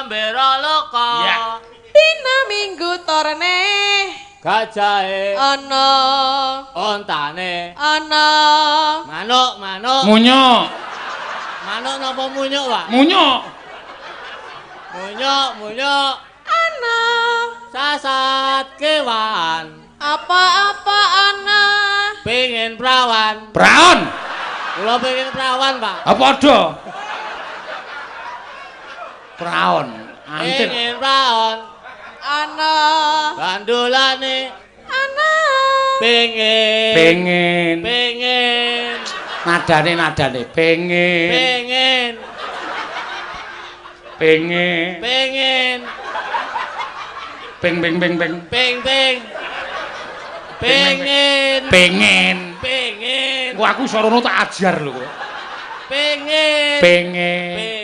Gembira Loka. Ya. Dina Minggu torne Gajahe ana ontane ana manuk manuk Munyuk. Manuk napa munyuk, Pak? Munyuk. Munyuk munyuk ana sasat kewan apa-apa ana pengin prawan. Praon. Kula pengin prawan, Pak. Ha padha. Praon. Antir. Pengin praon ana bandulane ana pengin Pengen. Pengin Nadane nadane pengen. Pengin Pengen. Pengin Peng peng peng peng. Peng peng pengin Pengen. Pengin Engko aku iso rono tak ajar lho kowe. Pengin Pengen.